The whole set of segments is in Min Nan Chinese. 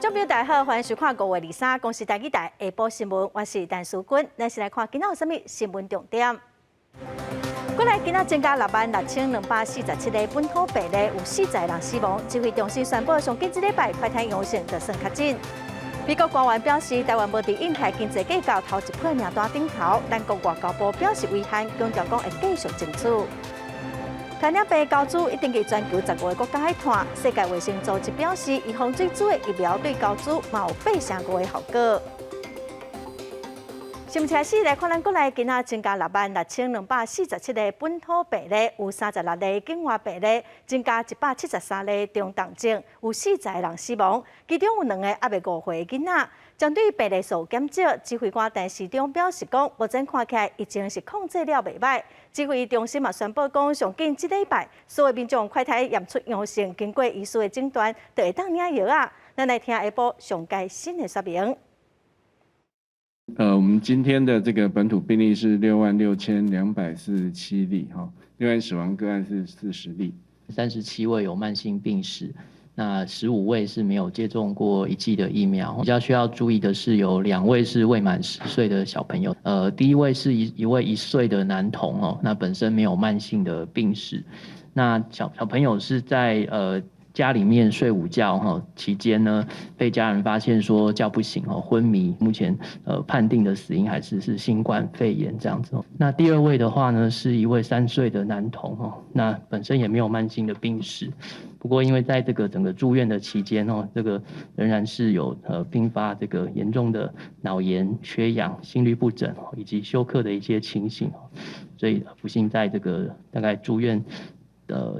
眾朋友大家好，歡迎收看5月23公視台語台下晡新聞，我是陳淑君。咱先來看今仔有啥物新聞重點。國內今仔增加66,247例本土病例，有40人死亡。指揮中心宣布，上緊這禮拜快篩陽性就算確診。美國官員表示，台灣無佇印太經濟架構頭一批名單頂頭，咱國外交部表示遺憾，強調講會繼續爭取。傳染病猴痘已經佇全球15個國家傳，世界衛生組織表示，預防水煮的疫苗對猴痘嘛有85%的效果。新聞開始來看，咱國內今仔增加66,247例本土病例，有36例境外病例，增加173例中重症，有40人死亡，其中有兩个猶未5歲囡仔。針對病例數減少，指揮官陳時中表示講，目前看起來疫情是控制了袂䆀。指揮中心嘛宣布講，上緊這禮拜所有民眾快篩驗出陽性，經過醫師的診斷，就會當領藥仔。咱來聽下晡上蓋新的說明。我們今天的這個本土病例是66,247例，哈，另外死亡個案是40例。37位有慢性病史，那15位是沒有接種過一劑的疫苗。比較需要注意的是，有兩位是未滿10歲的小朋友。第一位是一位1歲的男童哦，那本身沒有慢性的病史。那小小朋友是在家裡面睡午覺哈期間呢，被家人發現說叫不醒哦，昏迷。目前判定的死因還是新冠肺炎這樣子。那第二位的話呢，是一位3歲的男童哦，那本身也沒有慢性的病史，不過因為在這個整個住院的期間哦，這個仍然是有併發這個嚴重的腦炎、缺氧、心律不整以及休克的一些情形，所以不幸在這個大概住院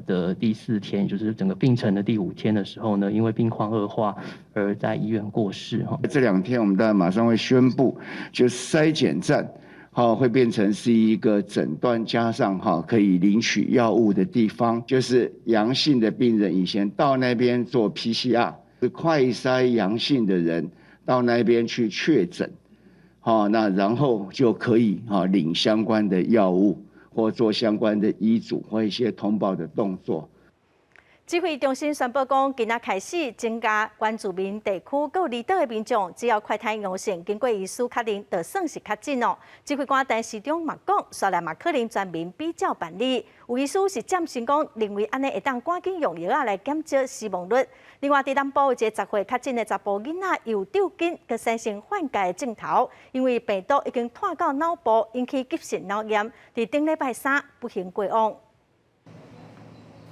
的第四天，就是整個病程的第五天的時候呢，因為病況惡化而在醫院過世。哈，這兩天我們當然馬上會宣布，就篩檢站，好會變成是一個診斷加上哈可以領取藥物的地方，就是陽性的病人以前到那邊做 PCR，是快篩陽性的人到那邊去確診，好，那然後就可以哈領相關的藥物，或做相關的醫囑或一些通報的動作。指揮中心宣布講，今仔開始增加原住民地區佮離島的民眾，只要快篩陽性，經過醫師確認，就算是確診哦。指揮官陳時中嘛講，煞來嘛可能全民比照辦理。有醫師是贊成講，認為按呢會當趕緊用藥仔來減少死亡率。另外，佇南部有一個10歲確診的查埔囡仔，有抽筋佮產生幻覺的症頭，因為病毒已經湠到腦部，引起急性腦炎，佇頂禮拜三不幸過往。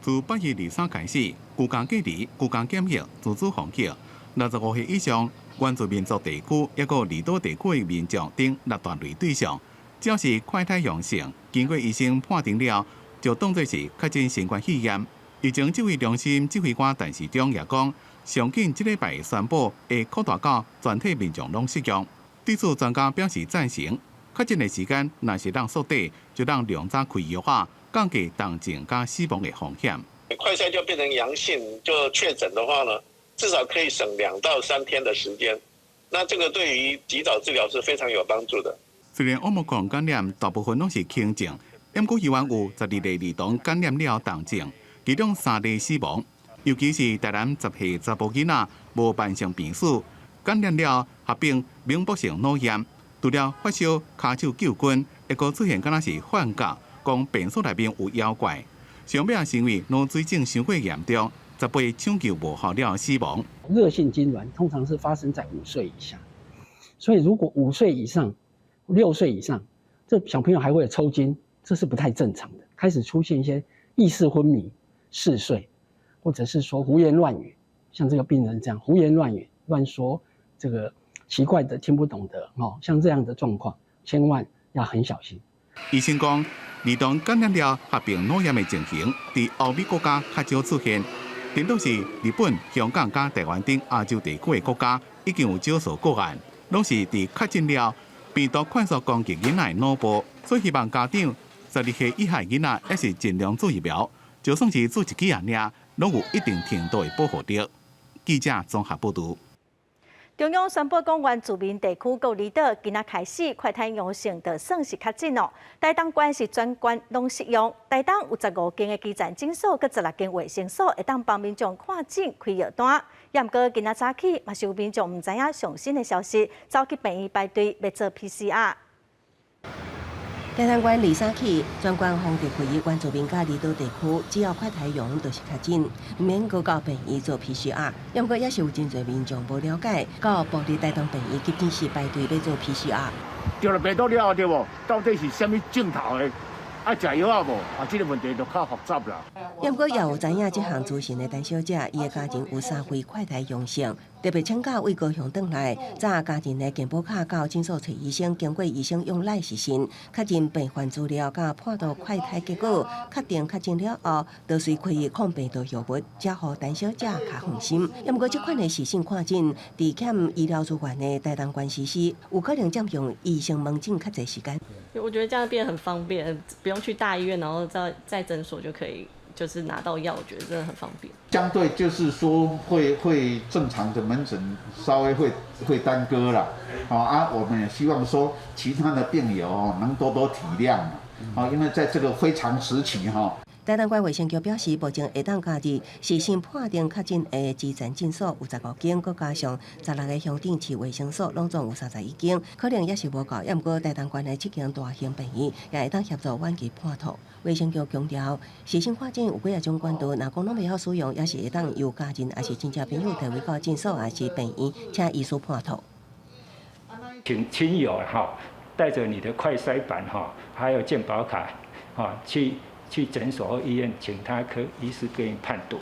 自8月23開始，居家隔離、居家檢疫、自主防疫，65歲以上原住民族地區抑閣離島地區的民眾等六大類對象，只要是快篩陽性，經過醫生判定了，就當作是確診新冠肺炎。疫情指揮中心指揮官陳時中也講，上緊這禮拜宣布會擴大到全體民眾攏適用。對此專家表示贊成，確診的時間若是當縮短，就當量早開藥仔，降低重症佮死亡的風險。快篩就變成陽性就確診的話呢，至少可以省2到3天的時間。那這個對於及早治療是非常有幫助的。雖然奧密克戎感染大部分攏是輕症，毋過猶原有12例兒童感染了重症，其中三例死亡。尤其是台南10歲查埔囡仔無慢性病史，感染了合併明目性腦炎，除了發燒、跤手揪筋，抑閣出現敢若是幻覺，講便所內面有妖怪。上尾是因為腦水腫傷過嚴重，18搶救無效了死亡。熱性痙攣通常是發生在5歲以下，所以如果5歲以上、6歲以上，這小朋友還會有抽筋，這是不太正常的。開始出現一些意識昏迷、嗜睡，或者是說胡言亂語，像這個病人這樣胡言亂語、亂說這個奇怪的、聽不懂的哦，像這樣的狀況，千萬要很小心。醫生講，兒童感染了合併腦炎的情形，佇歐美國家較少出現，顛倒是日本、香港佮台灣等亞洲地區的國家已經有少數個案，攏是佇確診了病毒快速攻擊囡仔的腦部，所以希望家長12歲以下囡仔也是盡量注疫苗，就算是注一劑仔爾，攏有一定程度的保護力。記者綜合報導。中央宣布講，原住民地區佮離島今仔開始快篩陽性就算是確診咯。台東縣是全縣攏適用，台東有15間的基層診所，佮16間衛生所會當幫民眾看診開藥單。也毋過今仔早起嘛是有民眾毋知影上新的消息，走去病院排隊欲做 PCR。台東縣二三起，全縣防疫會議原住民佮離島地區，只要快篩陽就是確診，毋免閣到病院做 PCR。毋過也是有真濟民眾無了解，到部立台東病院急診室排隊欲做 PCR。著了病毒了後對無？到底是啥物症頭的？愛食藥仔無？啊，這個問題就較複雜啦。毋過也有知影這項資訊的陳小姐，伊的家人有三位快篩陽性，特別請假為高雄轉來，早家人的健保卡到診所揣醫生，經過醫生用 LINE 視訊確認病患資料，佮判斷快篩結果，確定確診了後，就隨開抗病毒藥物，才予陳小姐較放心。毋過這款的視訊看診，佇欠醫療資源的台東縣實施，有可能佔用醫生門診較濟時間。我覺得這樣變很方便，不用去大醫院，然後在診所就可以，就是拿到藥，我覺得真的很方便。相對就是說會正常的門診稍微會耽擱啦，啊，我們也希望說其他的病友哦能多多體諒，啊，因為在這個非常時期哈。台東縣衛生局表示，目前會當家己視訊判定確診的基層診所有15間，閣加上16個鄉鎮市衛生所，攏總有31間，可能也是無夠。也毋過台東縣的七間大型病院也會當協助遠距判斷。衛生局強調，視訊看診有幾仔種管道，若講攏袂曉使用，也是會當由家人，抑是親戚朋友提位到診所，抑是病院，請醫師判斷。請親友哈帶著你的快篩板哈，還有健保卡哈去診所或醫院，請他科醫師給你判斷。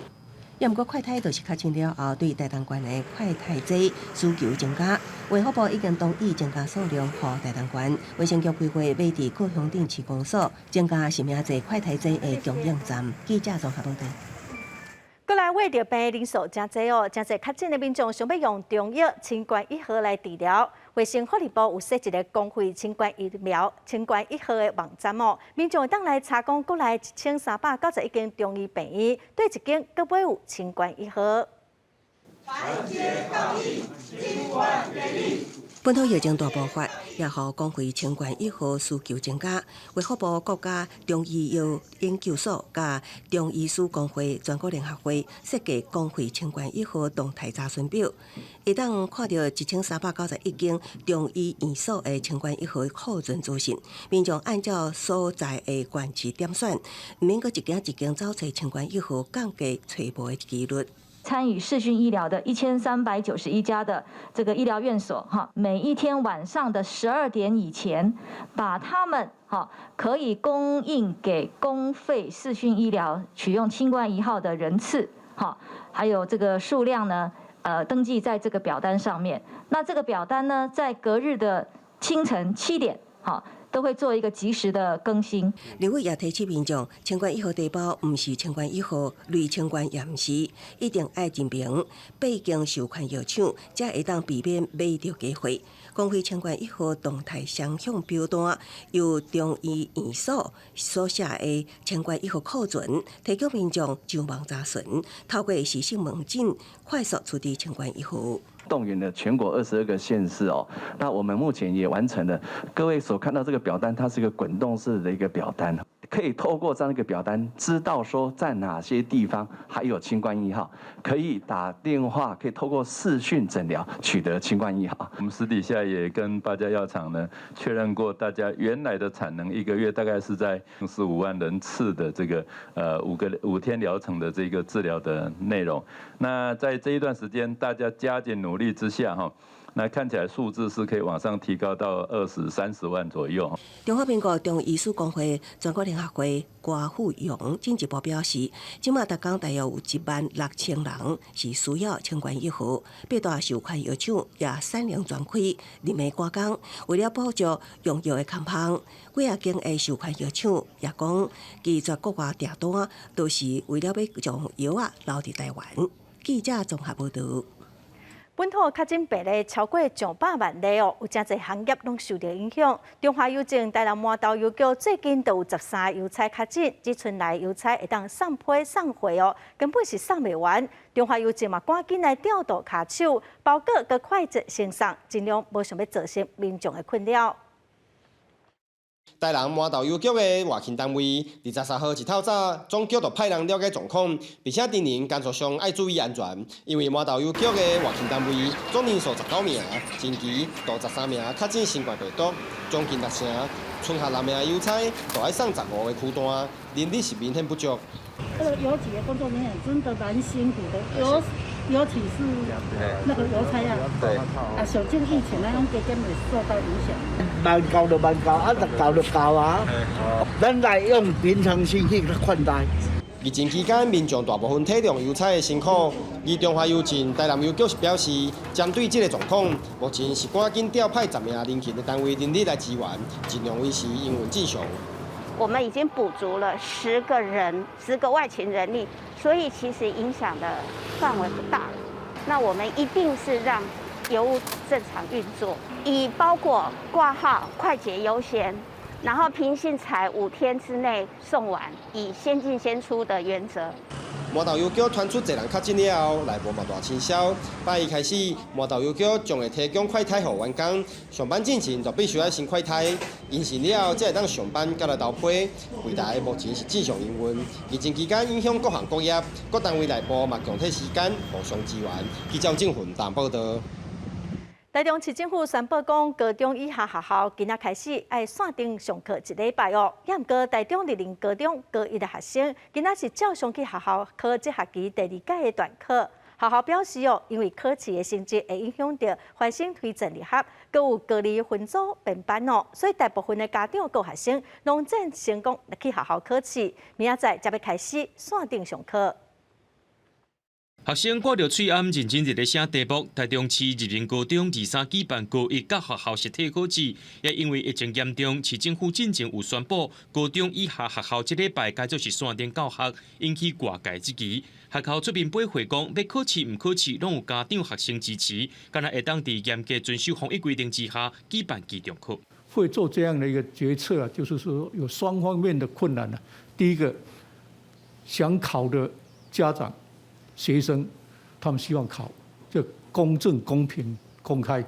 也毋過快篩就是確診了後，對台東縣的快篩劑需求增加，衛福部已經同意增加數量予台東縣。衛生局規劃欲佇各鄉鎮市公所增加實名制快篩劑的供應站。記者綜合報導。過來為著病人數誠濟哦，誠濟確診的民眾想欲用中藥清冠一號來治療。衛生福利部有設一個公費清冠疫苗、清冠一號的網站哦，民眾會當來查講國內1391間中醫病院，佗一間閣買有清冠一號。團結抗疫，清冠給力。本土疫情大爆發，也予公費清冠一號需求增加。衛福部國家中醫藥研究所佮中醫師公會全國聯合會設計公費清冠一號動態查詢表，會當看著1391間中醫院所的清冠一號庫存資訊，民眾按照所在的縣市點選，毋免閣一間一間走揣清冠一號，降低揣無的幾率。參與視訊醫療的1391家的這個醫療院所，哈，每一天晚上的12點以前，把他們哈可以供應給公費視訊醫療取用清冠一號的人次，哈，還有這個數量呢，登記在這個表單上面。那這個表單呢，在隔日的清晨7點，哈，都會做一個即時的更新。立委也提醒民眾，清冠一號茶包毋是清冠一號，類清冠也毋是，一定愛認明八間授權藥廠，才會當避免買著假貨。公費清冠一號動態雙向表單，由中醫院所所寫的清冠一號庫存，提供民眾上網查詢，透過視訊門診快速處置清冠一號。動員了全國22個縣市哦，那我們目前也完成了。各位所看到這個表單，它是一個滾動式的一個表單，可以透過這樣一個表單，知道說在哪些地方還有清冠一號，可以打電話，可以透過視訊診療取得清冠一號。我們私底下也跟八家藥廠呢確認過，大家原來的產能一個月大概是在15萬人次的這個5天療程的這個治療的內容。那在這一段時間，大家加緊努力之下，哈，那看起來數字是可以往上提高到20、30萬左右。中華民國中醫師公會全國聯合會郭富勇進一步表示，這馬逐工大約有1萬6千人是需要清冠一號，八大授權藥廠也產能全開，日暝趕工，為了保障用藥的空芳，幾仔間的授權藥廠也講拒絕國外訂單，都是為了欲將藥仔留佇台灣。記者綜合報導。本土確診病例超過上百萬例哦，有誠濟行業攏受著影響。中華郵政台南饃頭郵局最近就有13個郵差確診，這賰來郵差會當送批送貨哦，根本是送袂完。中華郵政嘛趕緊來調度跤手，包裹閣快捷先送，盡量無想欲造成民眾的困擾。台南饃頭郵局的外勤單位，23號一透早，總局就派人了解狀況，並且叮嚀工作上愛注意安全，因為饃頭郵局的外勤單位總人數19名，近期就13名確診新冠病毒，將近六成，賰下六名郵差就愛送15個區單，人力是明顯不足。這個郵局的工作人員真的蠻辛苦的，尤其是那個郵差啊，啊，受這個疫情那種加減會受到影響。慢交就慢交，啊，就交就交啊。咱來用平常心去看待。疫情期間，民眾大部分體諒郵差的辛苦，而中華郵政台南郵局是表示，針對這個狀況，目前是趕緊調派10名人勤的單位人力來支援，盡量維持營運正常。我們已經補足了10個人，10個外勤人力，所以其實影響的範圍不大。那我們一定是讓郵務正常運作，以包裹掛號快捷優先，然後平信採5天之內送完，以先進先出的原則。饃頭郵局傳出濟人確診了後，內部嘛大清消。拜一開始，饃頭郵局將會提供快篩予員工，上班進前就必須愛先快篩，陰性了後才會當上班佮來投批。櫃台目前是正常營運，疫情期間影響各行各業，各單位內部嘛共體時艱，互相支援。記者鄭雲當報道。台中市政府宣布講，高中以下學校今仔開始愛線頂上課一禮拜哦。也毋過台中立林高中高一的學生，今仔是照常去學校考這學期第二屆的段考。學校表示哦，因為考試的成績會影響著繁星推薦入學，閣有高二分組編班哦，所以大部分的家長佮學生攏贊成講去學校考試。明仔載才欲開始線頂上課。學生掛著喙罨，認真佇咧寫題目。台中市立林高中23舉辦高一佮學校實體考試，也因為疫情嚴重，市政府進前有宣布，高中以下學校這禮拜改做是線頂教學，引起外界質疑。學校出面回應講，欲考試毋考試，攏有家長學生支持，敢若會當佇嚴格遵守防疫規定之下舉辦期中考。會做這樣的一個決策啊，就是說有雙方面的困難啊。第一個，想考的家長、學生，他們希望考就公正、公平、公開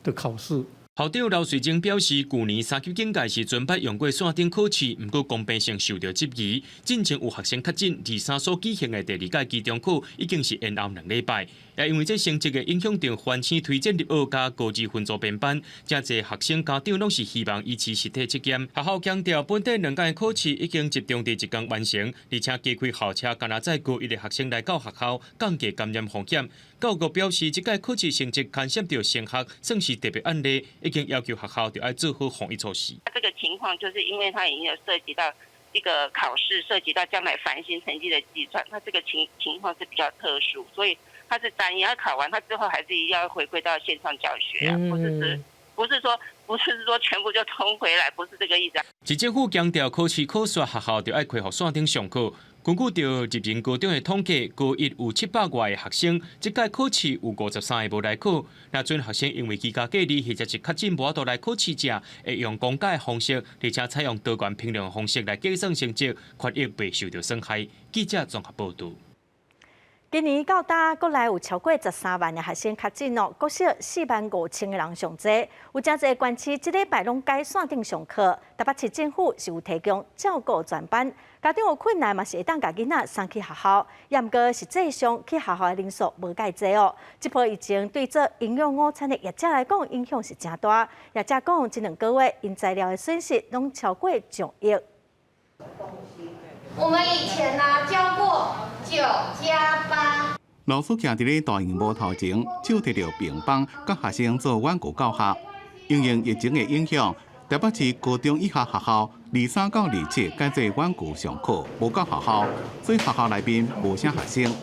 的考試。校長劉瑞晶表示，舊年三級警戒時陣捌用過線頂考試，毋過公平性受著質疑。進前有學生確診，23所舉行的第二屆期中考已經是延後2禮拜。也因為這成績會影響著繁星推薦入學佮高二分組編班，誠濟學生家長攏是希望維持實體測驗。學校強調，本底兩屆考試已經集中佇一工完成，而且加開校車，敢若載高一的學生來到學校，降低感染風險。教育局表示，這屆考試成績牽涉著升學，算是特別案例，已經要求學校著愛做好防疫措施。這個情況就是因為它已經有涉及到一個考試，涉及到將來繁星成績的計算，那這個情況是比較特殊，所以它是單一，他考完他之後還是一定要回歸到線上教學啊，不是說全部就通回來，不是這個意思。市政府強調，考試考煞學校著愛恢復線頂上課。根據著立仁高中的統計，高一有700外個學生，這屆考試有53個無來考。若準學生因為居家隔離或者是確診無法度來考試者，會用公假的方式，而且採用多元評量的方式來計算成績，權益袂受著損害。記者綜合報導。今年到今，國內有超過13萬的學生確診哦，國小4萬5千个人上濟，有誠濟縣市這禮拜攏改線頂上課。台北市政府是有提供照顧專班，家長有困難嘛是會當共囡仔送去學校，也毋過實際上去學校的人數無蓋濟哦。這波疫情對做營養午餐的業者來講影響是誠大，業者講這2個月𪜶材料的損失攏超過上億。我們以前呢教過9加8。老師徛佇咧大螢幕頭前，手提著平板，佮學生做遠距教學。因應疫情的影響，台北市高中以下學校23到27改做遠距上課，無到學校，所以學校內面無啥學生。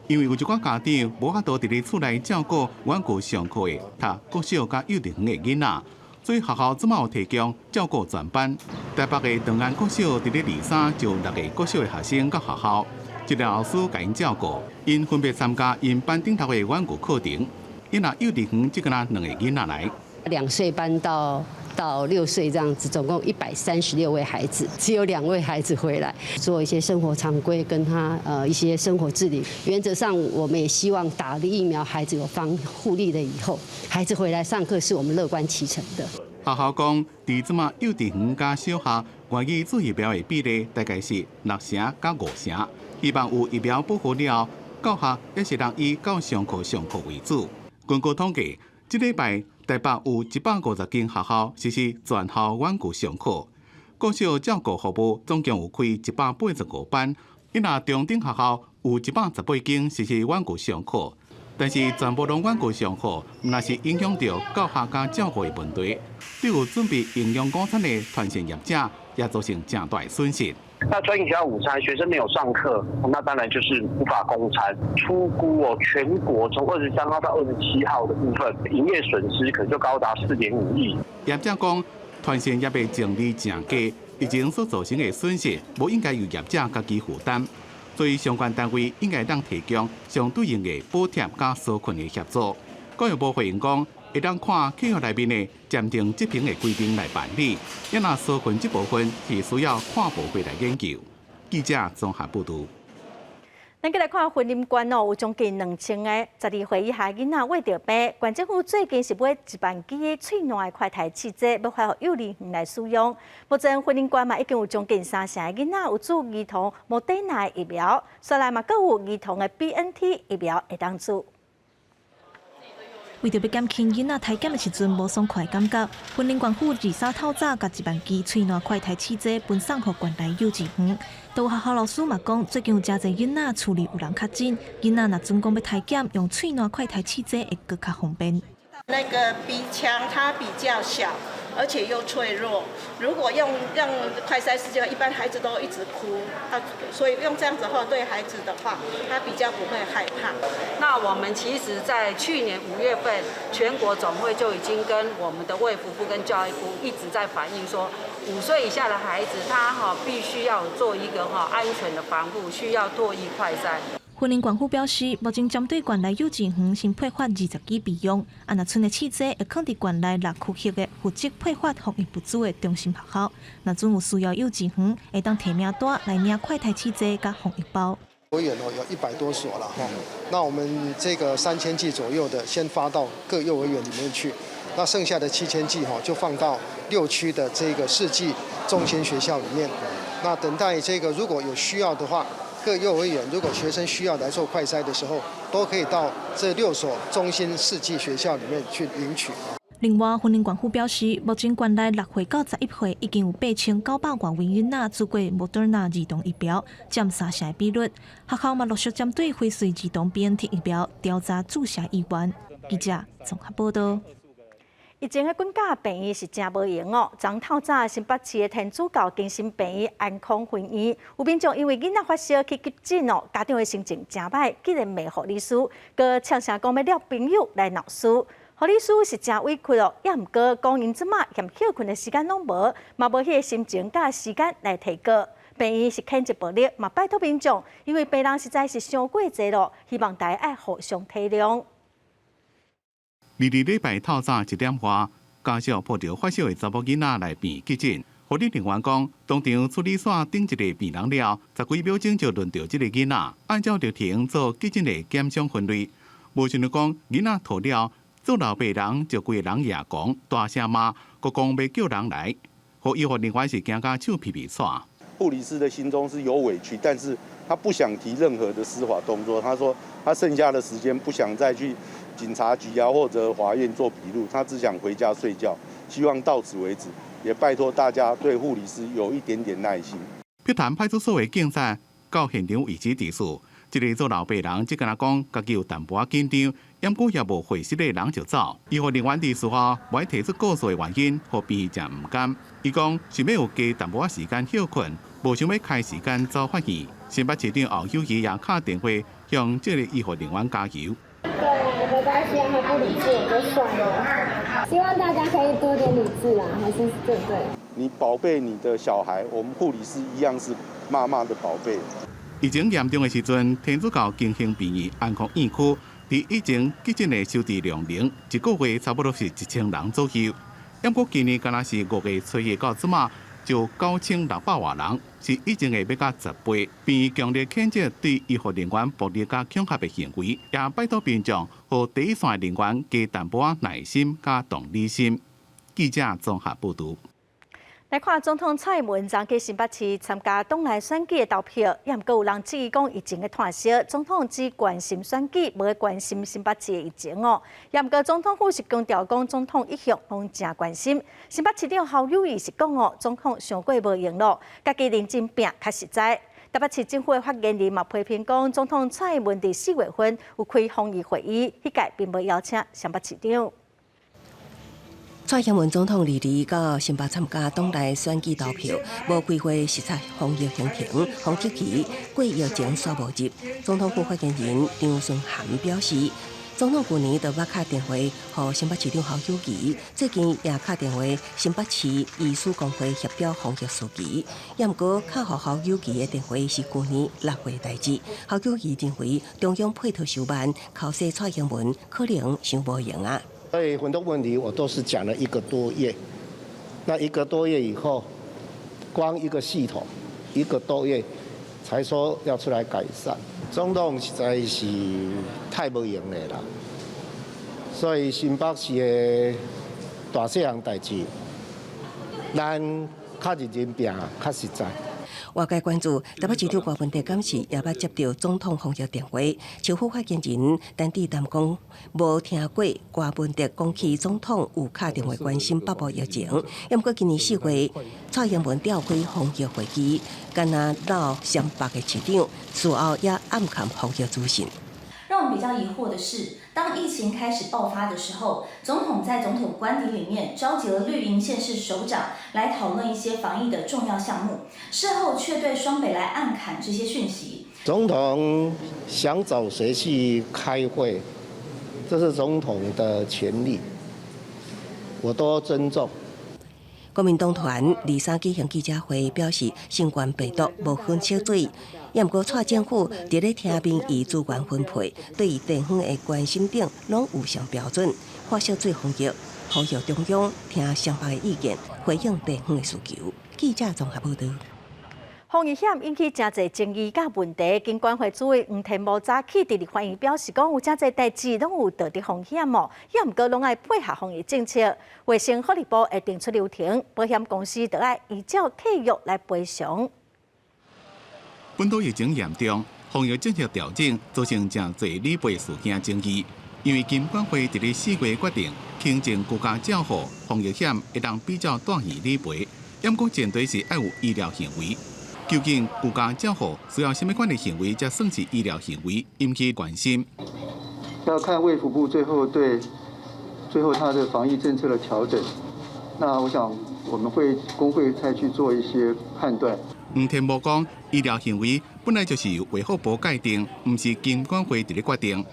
因為有一寡家長無法度佇咧厝內照顧遠距上課的讀國小佮幼稚園的囡仔，所以學校這馬有提供照顧專班。台北的長安國小佇咧23就六個國小的學生到學校。一个老師共𪜶照顧，𪜶分別參加𪜶班頂頭的遠距課程。𪜶若幼稚園這個若兩個囡仔來。 2歲半到6歲這樣子，總共136位孩子，只有2位孩子回來做一些生活常規，跟他一些生活自理。原則上，我們也希望打了疫苗，孩子有防護力了以後，孩子回來上課是我們樂觀其成的。學校講，佇這馬幼稚園佮小學，願意注疫苗的比例大概是6成佮5成。希望有疫苗保護了後，教學也是能以到上課上課為主。根據統計，這禮拜台北有150間學校實施全校遠距上課，國小照顧服務總共有開185班，伊若中等學校有118間實施遠距上課，但是全部攏遠距上課，毋但是影響著教學佮照顧的問題，對有準備營養午餐的團膳業者也造成誠大的損失。那專營學校午餐，學生沒有上課，那當然就是無法供餐。初估哦，全國從23號到27號的部分，營業損失可能就高達4.5億。業者講，團膳業的淨利誠低，疫情所造成的損失，無應該由業者家己負擔，所以相關單位應該當提供相對應的補貼佮紓困的協助。教育部回應講，會當看契約內面的暫停執行的規定來辦理，也若紓困這部分是需要跨部會來研究。記者綜合報導。咱閣來看雲林縣哦，有將近2000個12歲以下囡仔穢著病。縣政府最近是買1萬支的喙瀾的快篩試劑，欲發予幼兒園來使用。目前雲林縣嘛已經有將近三成的囡仔有注兒童莫德納的疫苗，煞來嘛閣有兒童的 BNT 疫苗會當注。為著欲減輕囡仔體檢的時陣無爽快感覺，雲林縣府23透早共1萬支喙瀾快篩試劑分送予縣內幼稚園。都有學校老師嘛講，最近有誠濟囡仔厝裡有人確診，囡仔若準講欲體檢，用喙瀾快篩試劑會閣較方便。那個鼻腔它比較小，而且又脆弱。如果用快篩試劑，一般孩子都一直哭，啊，所以用這樣子的話，對孩子的話，他比較不會害怕。那我們其實，在去年5月份，全國總會就已經跟我們的衛福部跟教育部一直在反映說，5歲以下的孩子，他哈必須要做一個哈安全的防護，需要唾液快篩。雲林縣府表示，目前針對縣內幼稚園先配發20支備用，啊，若賰的試劑會囥佇縣內6區域的負責配發防疫物資的中心學校。若準有需要幼稚園，會當提名單來領快篩試劑佮防疫包。幼兒園哦，有100多所了哈，那我們這個3000劑左右的，先發到各幼兒園裡面去，那剩下的7000劑哈，就放到6區的這個四級中心學校裡面。那等待這個如果有需要的話，各幼兒園如果學生需要來做快篩的時候，都可以到這6所中心四級學校裡面去領取。另外，雲林縣府表示，目前縣內6歲到11歲已經有8900外位囡仔注過莫德納兒童疫苗，佔三成的比率。學校嘛陸續針對輝瑞兒童 BNT 疫苗調查注射意願。記者綜合報道。疫情的滾架病院是誠無閒哦。昨透早新北市的天主教精神病院安康分院，有民眾因為囡仔發燒去急診哦，家長的心情誠䆀，竟然罵護理師，閣嗆聲講欲掠朋友來鬧事。護理師是誠委屈哦，也毋過講𪜶這馬連歇睏的時間攏無，嘛無彼個心情佮時間來提告。病院是譴責暴力，嘛拜託民眾，因為病人實在是傷過濟咯，希望大家愛互相體諒。二二禮拜透早1點外，家屬抱著發燒的查某囡仔來病院急診。護理人員講，當場處理煞頂一個病人了，十幾秒鐘就輪著這個囡仔，按照流程做急診的檢傷分類。無想著講囡仔吐了，做老爸人就規个人也講，大聲罵，閣講欲叫人來。予醫護人員是驚甲手皮皮掣。護理師的心中是有委屈，但是他不想提任何的司法動作。他說他剩下的時間不想再去警察局啊或者法院做筆錄，他只想回家睡覺。希望到此為止，也拜託大家對護理師有一點點耐心。碧潭派出所的警察到現場位置佇數，這個做老爸人只敢若講，家己有淡薄仔緊張，毋過也無會識的人就走。醫護人員佇事後無愛提出告訴的原因，予病院誠毋甘。伊講想欲有加淡薄仔時間歇睏，無想欲開時間走法院。新北市長侯友宜也敲電話向這個醫護人員加油。對，沒關係，他不理智我就算了。希望大家可以多點理智啦，還是對不對？你寶貝你的小孩，我們護理師一樣是媽媽的寶貝。疫情嚴重的時陣，天主教金興病院安康院區佇疫情急診的收治量能，一個月差不多是1000人左右。毋過今年敢若是5月初1到這馬，就9600外人，是以前的欲加10倍。病院強烈譴責對醫護人員暴力佮恐嚇的行為，也拜託民眾予第一線人員加淡薄仔耐心佮同理心。記者綜合報導。來看總統蔡英文昨去新北市參加黨內選舉的投票，也毋過有人質疑講疫情的拖燒，總統只關心選舉，無關心新北市的疫情哦。也毋過總統府是強調講，總統一向攏誠關心。新北市長侯友宜是講哦，總統傷過無閒囉，家己認真拚較實在。台北市政府的發言人嘛批評講，總統蔡英文佇4月份有開防疫會議，彼屆並無邀請新北市長。蔡英文總統二二到新北參加黨內選舉投票，無規劃視察防疫行程，予質疑過疫情煞無入。總統府發言人張惇涵表示，總統舊年就捌敲電話予新北市長侯友宜，最近也敲電話新北市醫師公會協調防疫事宜。也毋過敲予侯友宜的電話是舊年6月代誌，侯友宜認為中央配套傷慢，口說蔡英文可能傷無閒啊。所以很多問題我都是講了一個多月，那一個多月以後，光一個系統一個多月才說要出來改善，總統實在是太無閒的啦。所以新北市的大細項代誌，咱較認真拚，較實在。外界關注台北市長柯文哲敢是也捌接著總統防疫電話，市府發言人陳智菸講，無聽過柯文哲講起總統有敲電話關心北部疫情。毋過今年4月，蔡英文召開防疫會議，敢若落雙北的市長，事後也暗崁防疫資訊。讓我們比較疑惑的是，當疫情開始爆發的時候，總統在總統官邸裡面召集了綠營縣市首長來討論一些防疫的重要項目，事後卻對雙北來暗崁這些訊息。總統想找誰去開會，這是總統的權利，我都尊重。國民黨團23舉行記者會，表示新冠病毒無分色水，也毋過蔡政府佇咧聽民意資源分配，對地方的關心等攏有相標準。潑澀水防疫，呼籲中央聽雙北的意見，回應地方的需求。記者綜合報導。防疫險引起誠濟爭議佮問題，金管會主委黃天牧早起佇立法院表示講，有誠濟代誌攏有道德風險哦，也毋過攏愛配合防疫政策。衛生福利部會定出流程，保險公司著愛依照契約來賠償。本土疫情嚴重，防疫政策調整造成誠濟理賠事件爭議。因為金管會佇咧4月決定，輕症居家照護防疫險會當比照住院理賠，毋過前提是愛有醫療行為。究竟居家照護需要啥物款的行為，才算是醫療行為，引起關心。要看衛福部最後對最後他的防疫政策的調整，那我想我們會工會再去做一些判斷。黃天牧講，醫療行為本來就是由衛福部界定，毋是金管會佇咧決定。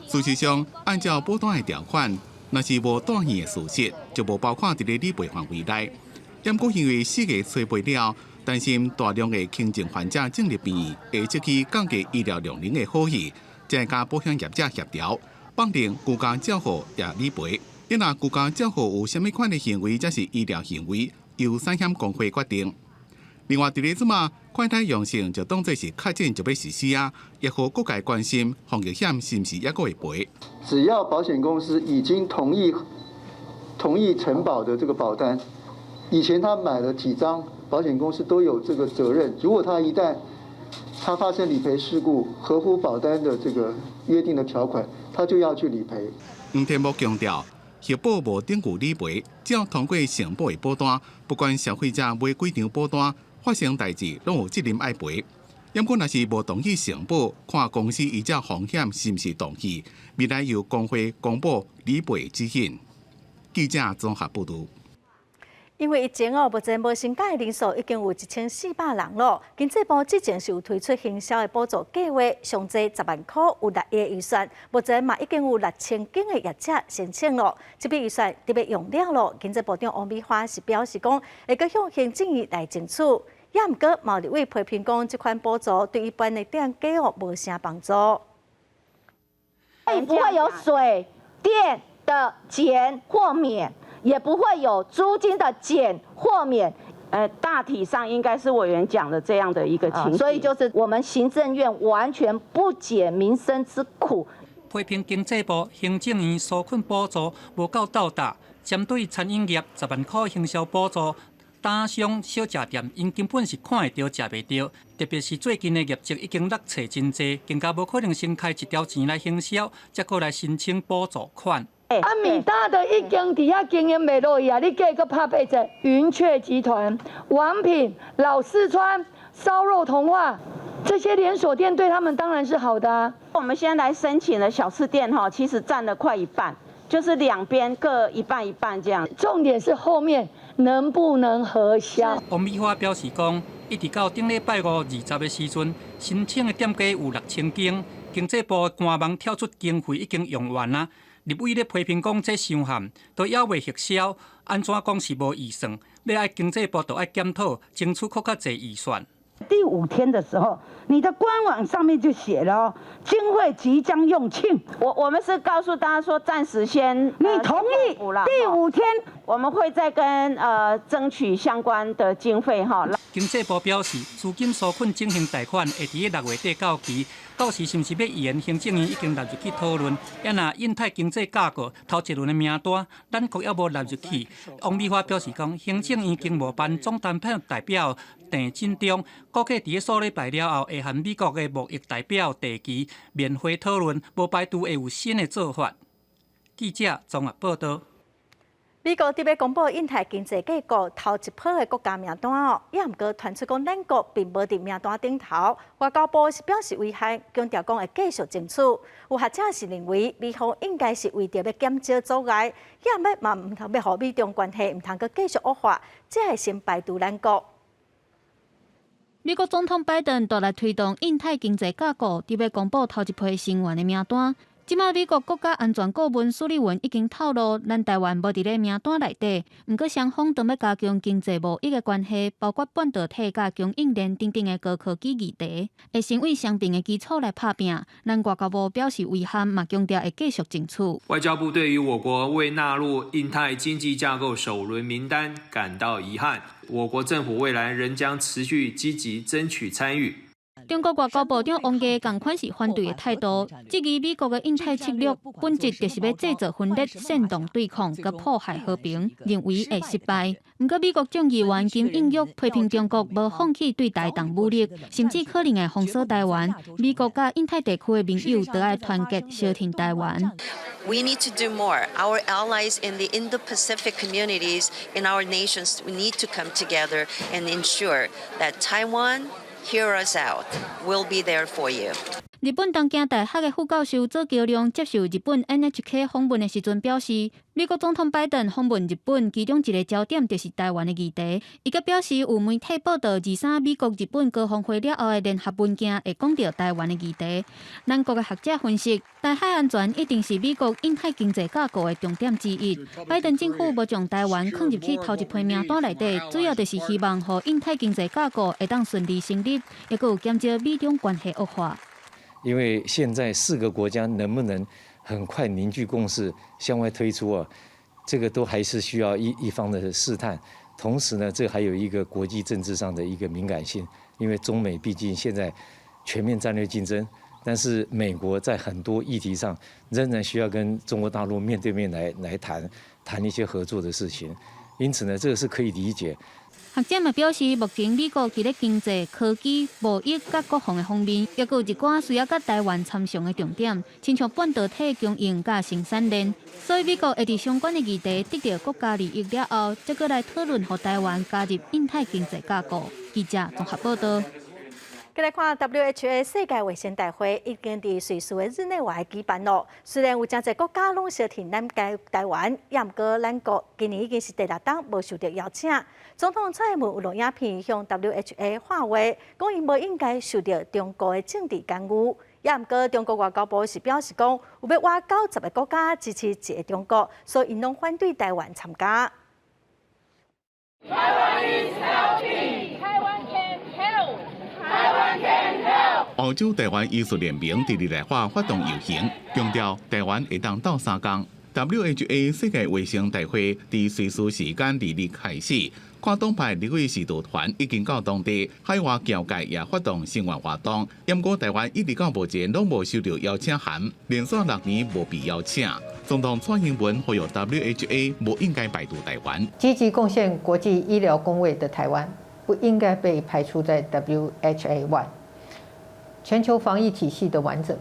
事實上，按照保單的條款，若是無住院的事實，就無包括佇咧理賠範圍內。毋過因為4月初八了，擔心大量的輕症患者進入病院，會失去降低醫療量能的好戲，才佮保險業者協調，綁定居家照護也理賠。你若居家照護有啥物款的行為，才是醫療行為，由產險公會決定。另外，佇咧這馬快篩陽性就當作是確診就欲實施啊，也予各界關心防疫險是毋是猶閣會賠？只要保險公司已經同意承保的這個保單，以前他買了幾張，保險公司都有這個責任。如果他一旦他發生理賠事故，合乎保單的這個約定的條款，他就要去理賠。黃天牧強調，核保無等於理賠，只要通過承保的保單，不管消費者買幾張保單，發生代誌攏有責任愛賠。毋過若是無同意承保，看公司依照風險是毋是同意，未來由公會公布理賠指引。記者綜合報導。因為疫情哦，目前無薪假的人數已經有1400人囉。經濟部之前是有推出行銷的補助計劃，上濟10萬箍有6億預算，目前嘛已經有6000間的業者申請囉。這筆預算特別用了囉。經濟部長王美花是表示講，會閣向行政院來爭取。也毋過，嘛有立委批評講，這款補助對一般的店家哦無啥幫助。不會有水電的減或免，也不會有租金的減或免。大體上應該是委員講的這樣的一個情形。所以就是我們行政院完全不解民生之苦。批評經濟部、行政院紓困補助無夠到達，針對餐飲業10萬箍行銷補助，打傷小食店，𪜶根本是看會著、食袂著。特別是最近的業績已經落挫真濟，更加無可能先開一條錢來行銷，才閣來申請補助款。啊，米大的已經佇遐經營袂落去啊！你計閣拍八折，雲雀集團、王品、老四川、燒肉童話，這些連鎖店對他們當然是好的啊。我們先來申請的小吃店哈，其實佔了快一半，就是兩邊各一半一半這樣。重點是後面能不能核銷？王美花表示講，一直到頂禮拜五20的時陣，申請的店家有6000間，經濟部官網跳出經費已經用完啦。立委咧批評講這傷譀，都猶未核銷，按怎講是無預算？欲愛經濟部就愛檢討，爭取閣較濟預算。第五天的時候，你的官網上面就寫了，經費即將用罄。我們是告訴大家說，暫時先。你同意？第五天我們會再跟爭取相關的經費哈。經濟部表示，資金紓困整形貸款會佇6月底到期，到時是毋是欲延，行政院已經納入去討論。啊若印太經濟架構頭一輪的名單，咱國猶無納入去。王美花表示講，行政院經貿辦總談判代表鄭進中，估計佇數禮拜了後，會和美國的貿易代表戴琪面會討論，無排除會有新的做法。記者綜合報道。美國佇欲公布印太經濟架構頭一波的國家名單哦，也毋過傳出講咱國並無佇名單頂頭。外交部是表示遺憾，強調講會繼續爭取。有學者是認為，美方應該是為著欲減少阻礙，也欲嘛毋通欲予美中關係毋通閣繼續惡化，才會先排除咱國。美國總統拜登大力推動印太經濟架構，佇欲公布頭一批成員的名單。這馬美國國家安全顧問蘇利文已經透露，咱台灣無佇咧名單內底。毋過雙方當欲加強經濟貿易的關係，包括半導體佮供應鏈等等的高科技議題，會成為雙邊的基礎來拍拚。咱外交部表示遺憾，嘛強調會繼續爭取。外交部對於我國未納入印太經濟架構首輪名單感到遺憾。我國政府未來仍將持續積極爭取參與。中國外交部長王毅仝款是反對的態度，質疑美國的印太策略本質就是欲製造分裂、煽動對抗、佮破壞和平，認為會失敗。毋過美國眾議員金應旭批評中國無放棄對台動武力，甚至可能會封鎖台灣。美國佮印太地區的盟友都愛團結，相挺台灣。 We need to do more. Our allies in the Indo-Pacific communities in our nations, we need to come together and ensure that Taiwan hear us out. We'll be there for you. 日本東京大學的副教授左橋亮接受日本 NHK 訪問的時陣表示，美國總統拜登訪問日本，其中一個焦點就是台灣的議題。伊閣表示，有媒體報道，23美國日本高峰會了後的聯合文件會講著台灣的議題。咱國的學者分析，台海安全一定是美國印太經濟架構的重點之一。拜登政府無將台灣放入去頭一批名單內底，主要就是希望予印太經濟架構會當順利成立，抑閣有減少美中關係惡化。因為現在四個國家能不能很快凝聚共識向外推出啊？這個都還是需要一方的試探。同時呢，這還有一個國際政治上的一個敏感性，因為中美畢竟現在全面戰略競爭，但是美國在很多議題上仍然需要跟中國大陸面對面來談談一些合作的事情。因此呢，這個是可以理解。學者嘛表示，目前美國佇咧經濟、科技、貿易佮國防的方面，抑閣有一寡需要佮台灣參詳的重點，親像半導體供應佮生產鏈。所以美國會佇相關的議題得著國家利益了後，才閣來討論予台灣加入印太經濟架構。記者綜合報道。繼來看 WHA 世界衛生大會已經佇瑞士的日內瓦舉辦咯。雖然有誠濟國家攏相挺咱台灣，也毋過咱國今年已經是第六冬無受著邀請。總統蔡英文有錄影片向 WHA 喊話，講𪜶無應該受著中國的政治干預。也毋過中國外交部是表示講，有欲倚90個國家支持一個中國，所以𪜶攏反對台灣參加。 Taiwan is healthy. Taiwan can 歐洲台灣醫師聯盟佇日內瓦發動遊行，強調台灣會當鬥相共。WHA 世界衛生大會佇瑞士時間2日開始，跨黨派立委使徒團已經到當地，海外僑界也發動聲援活動。毋過台灣一直到目前攏無收到邀請函，連續6年無被邀請。總統蔡英文呼籲 WHA 無應該排除台灣，積極貢獻國際醫療公衛的台灣，不應該被排除在 WHA 外。全球防疫體系的完整，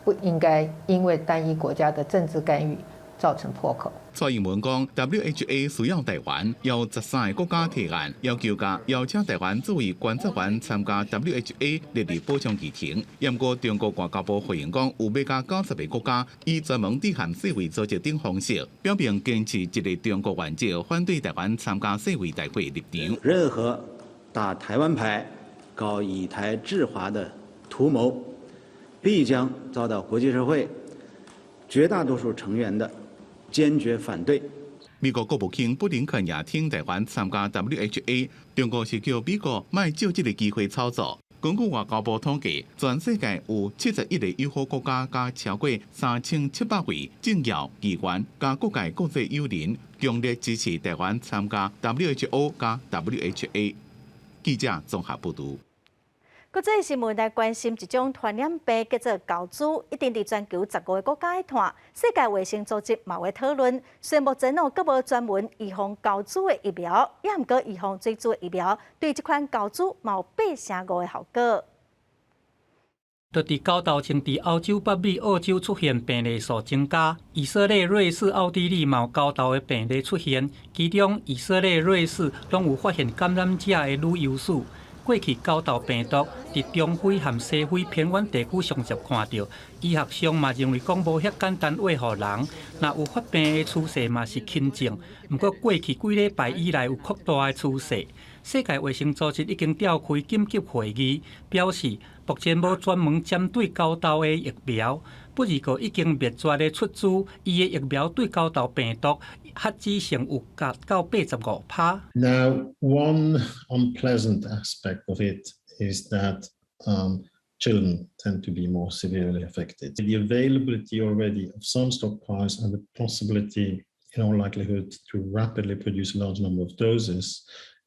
不應該因為單一國家的政治干預造成破口。蔡英文講，WHA 需要台灣，有13個國家提案，要求共邀請台灣作為觀察員參加 WHA 列入補充議程。毋過中國外交部回應講，有欲加90個國家以專門致函世衛組織等方式，表明堅持一個中國原則，反對台灣參加世衛大會立場。任何打台灣牌、搞以台制華的圖謀，必將遭到國際社會絕大多數成員的堅決反對。美國國務卿布林肯也挺台灣參加 WHA，中國是叫美國莫藉這個機會炒作。根據外交部統計，全世界有71個友好國家，佮超過3700位政要、議員，佮各界國際友人，強烈支持台灣參加 WHO 佮 WHA。記者綜合報導。國際新聞來關心一種傳染病，叫做猴痘，已經佇全球15個國家傳。世界衛生組織嘛有討論，雖然目前哦，閣無專門預防猴痘的疫苗，也毋過預防水痘的疫苗，對這款猴痘嘛有8成5的效果。就佇猴痘症佇歐洲、北美、澳洲出現病例數增加，以色列、瑞士、奧地利嘛有猴痘的病例出現，其中以色列、瑞士攏有發現感染者的旅遊史。過去猴痘病毒佇中非和西非偏遠地區常常看著，醫學上嘛認為講無遐簡單傳予人，若有發病的趨勢嘛是輕症。毋過過去幾禮拜以來有擴大的趨勢。世界衛生組織已經召開緊急會議，表示目前無專門針對猴痘的疫苗，不過已經滅絕的出株，伊的疫苗對猴痘病毒克制性有達到85%。 Now, one unpleasant aspect of it is that children tend to be more severely affected. The availability already of some stockpiles and the possibility, in all likelihood, to rapidly produce a large number of doses,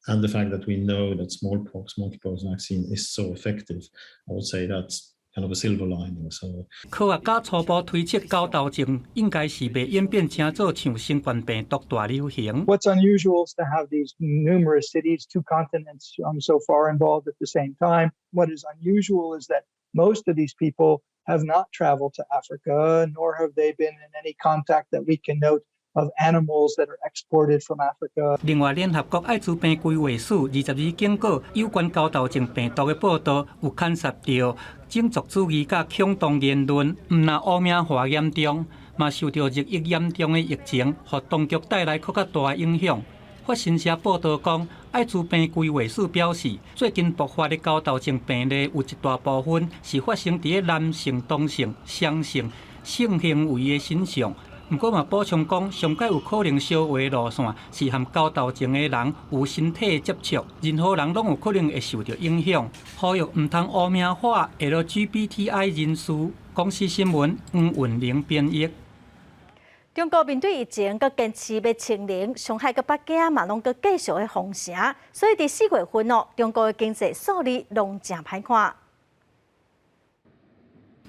and the fact that we know that smallpox, monkeypox vaccine is so effective, I would say that's kind of a silver lining. So 科學家初步推測，猴痘症應該是袂演變成做像新冠病毒大流行。 What's unusual is to have these numerous cities, two continents so far involved at the same time. What is unusual is that most of these people have not traveled to Africa, nor have they been in any contact that we can note of animals that are exported from Africa. 另外，聯合國愛滋病規劃署22警告，有關猴痘症病毒的報道有牽涉著種族主義佮恐同言論，毋但污名化嚴重，嘛受著日益嚴重的疫情，予當局帶來閣較大的影響。法新社報道講，愛滋病規劃署表示，最近爆發的猴痘症病例有一大部分是發生佇男性同性雙性性行為的身上。毋過嘛補充講，上蓋有可能相話路線是和猴痘症的人有身體接觸，任何人攏有可能會受著影響。呼籲毋通污名化 LGBTI 人士。公視新聞黃雲玲編譯。中國面對疫情，閣堅持欲清零，上海佮北京嘛攏閣繼續咧封城，所以佇4月份哦，中國的經濟數字攏誠歹看。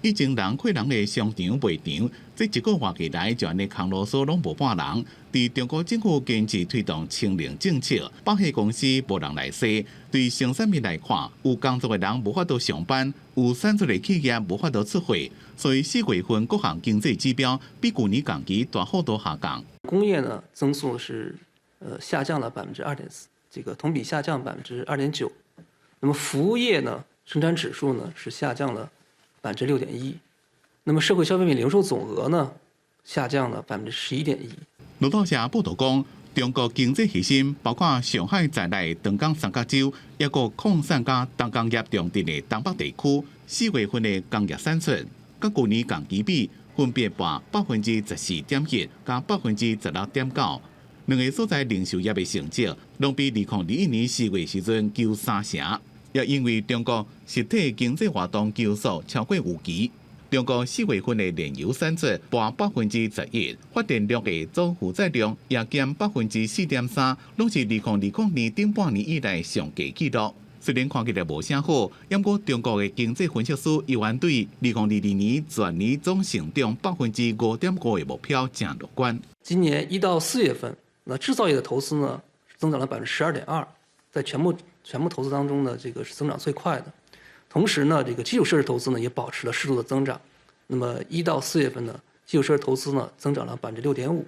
以前人看人的商場賣場，這一個月以來就按呢空囉嗦攏無半人。佇中國政府堅持推動清零政策，百貨公司無人來踅。對生產面來看，有工作的人無法度上班，有產出的企業無法度出貨，所以4月份各項經濟指標比舊年同期大幅度下降。工業呢增速是下降了2.4%，這個同比下降2.9%。那麼服務業呢生產指數呢是下降了6.1%，那麼社會消費品零售總額呢下降了11.1%。路透社報導講，中國經濟核心包括上海在內長江三角洲，抑閣礦產佮重工業重鎮的東北地區，4月份的工業產出，佮舊年同期比，分別跋14.1%佮16.9%。兩个所在零售業的成績，攏比2021年4月時陣減三成。也因為中國實體經濟活動急速超過預期。中國4月份的煉油產出跋11%，發電量的總負載量也減4.3%，攏是2020年頂半年以來上低紀錄。雖然看起來無啥好，毋過中國的經濟分析師依然對2022年全年總成長5.5%的目標誠樂觀。今年1到4月份，那製造業的投資呢增長了12.2%，在全部投資當中呢，這個是增長最快的。同時呢，這個基礎設施投資呢也保持了適度的增長。那麼1到4月份呢，基礎設施投資呢增長了6.5%。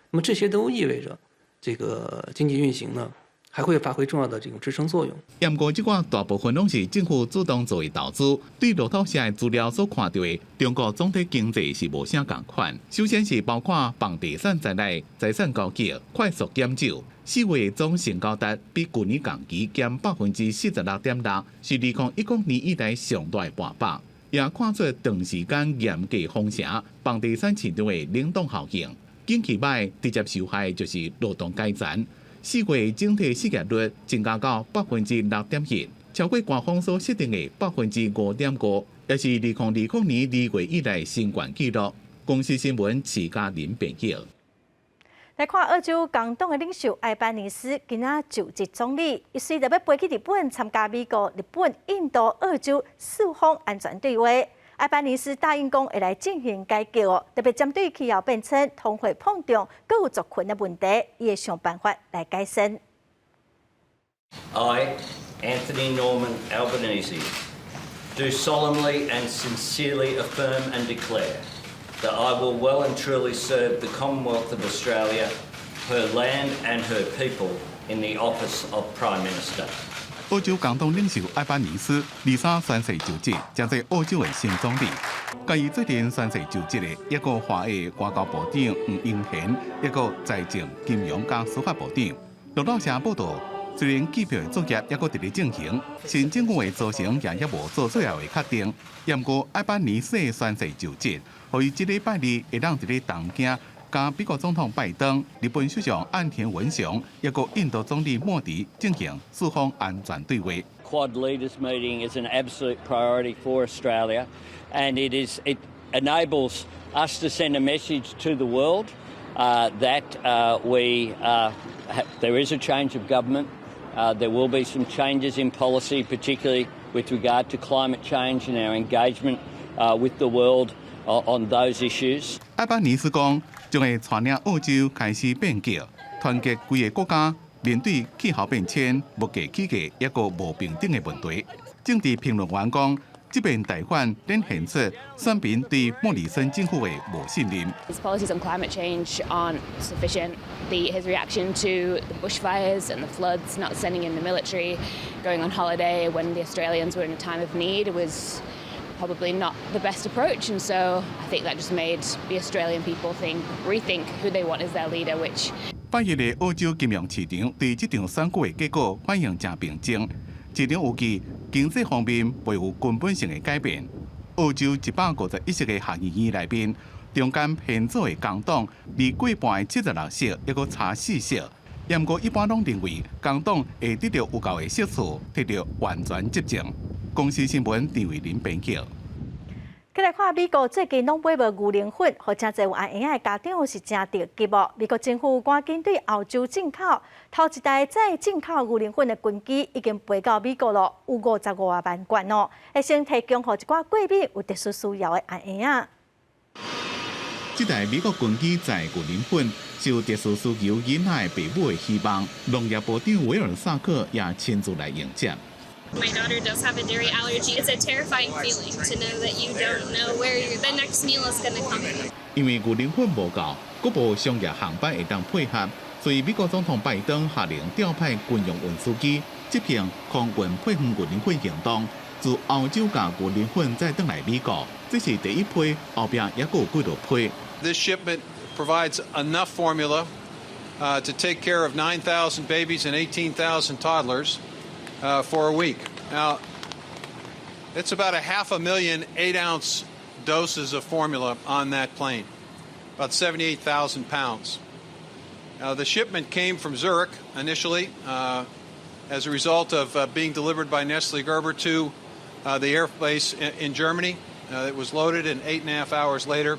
那麼這些都意味着這個經濟運行呢，還會發揮重要的這種支撐作用。毋過，這寡大部分攏是政府主動做的投資。對路透社的資料所看著的，中國總體經濟是無啥仝款。首先是包括房地產在內，財產交易快速減少，4月總成交值比舊年同期減46.6%，是2010年以來上大的跋幅。也看出長時間嚴格封城，房地產市場的冷凍效應。景氣䆀，直接受害就是勞動階層。4月整體失業率增加到6.1%，超過官方所設定的5.5%，也是2020年2月以來新懸紀錄。公視新聞徐嘉玲編譯。來看澳洲工黨的領袖艾班尼斯今仔就職總理，伊隨著欲飛去日本參加美國、日本、印度、澳洲四方安全對話。艾班尼斯答應講會來進行改革，特別針對氣候變遷、通貨膨脹、閣有族群的問題，伊會想辦法來改善。 I, Anthony Norman Albanese, do solemnly and sincerely affirm and declare that I will well and truly serve the Commonwealth of Australia, her land and her people in the office of Prime Minister. 澳洲工黨領袖艾班尼斯23宣誓就職，成做澳洲的新總理。佮伊做陣宣誓就職的，抑閣有華裔外交部長黃英賢，抑閣財政、金融佮司法部長。路透社報道，雖然計票的作業抑閣佇咧進行，新政府的組成也猶無做最後的確定。毋過艾班尼斯的宣誓就職，予伊這禮拜二會當佇咧東京，佮美國總統拜登、日本首相岸田文雄，抑閣印度總理莫迪進行四方安全對話。 Quad leaders meeting is an absolute priority for Australia, and it enables us to send a message to the world that we there is a change of government. There will be some changes in policy, particularly with regard to climate change and our engagement with the world on those issues. 艾班尼斯講，將會帶領澳洲開始變革，團結規个國家，面對氣候變遷、物價起價抑閣無平等的問題。政治評論員講，這遍大選展現出選民對莫里森政府的無信任。 His policies on climate change aren't sufficient. His reaction to the bushfires and the floods, not sending in the military, going on holiday when the Australians were in a time of need was probably not the best approach. And so I think that just made the Australian people rethink who they want as their leader, which 拜一的澳洲金融市場對這場選舉的結果反應誠平靜，市場預計經濟方面袂有根本性的改變。澳洲151席个下議院內面，中間偏左的工黨離過半的76席，抑閣差4席。毋過一般攏認為工黨會得著有夠的席次，摕著完全執政。公視新聞陳慧琳編輯。過來看美國最近攏買無牛奶粉，予誠濟有愛嬰仔的家長是誠著急哦。美國政府趕緊對歐洲進口，頭一台載進口牛奶粉的軍機已經飛到美國咯，有55外萬罐哦。會先提供予一寡過敏有特殊需要的愛嬰仔。這台美國軍機載牛奶粉，是有特殊需求囡仔的爸母的希望。農業部長威爾薩克也親自來迎接。 My daughter does have a dairy allergy. It's a terrifying feeling to know that you don't know where the next meal is going to come from. 因為牛奶粉無夠，閣無商業航班會當配合，所以美國總統拜登下令調派軍用運輸機執行空運配送牛奶粉行動，自歐洲共牛奶粉再轉來美國，這是第一批，後壁猶閣有幾落批。 This shipment provides enough formula to take care of 9,000 babies and 18,000 toddlers for a week. Now, it's about a half a million 8-ounce doses of formula on that plane, about 78,000 pounds. Now, the shipment came from Zurich initially. As a result of being delivered by Nestle Gerber to the air base in Germany, it was loaded, and 8.5 hours later,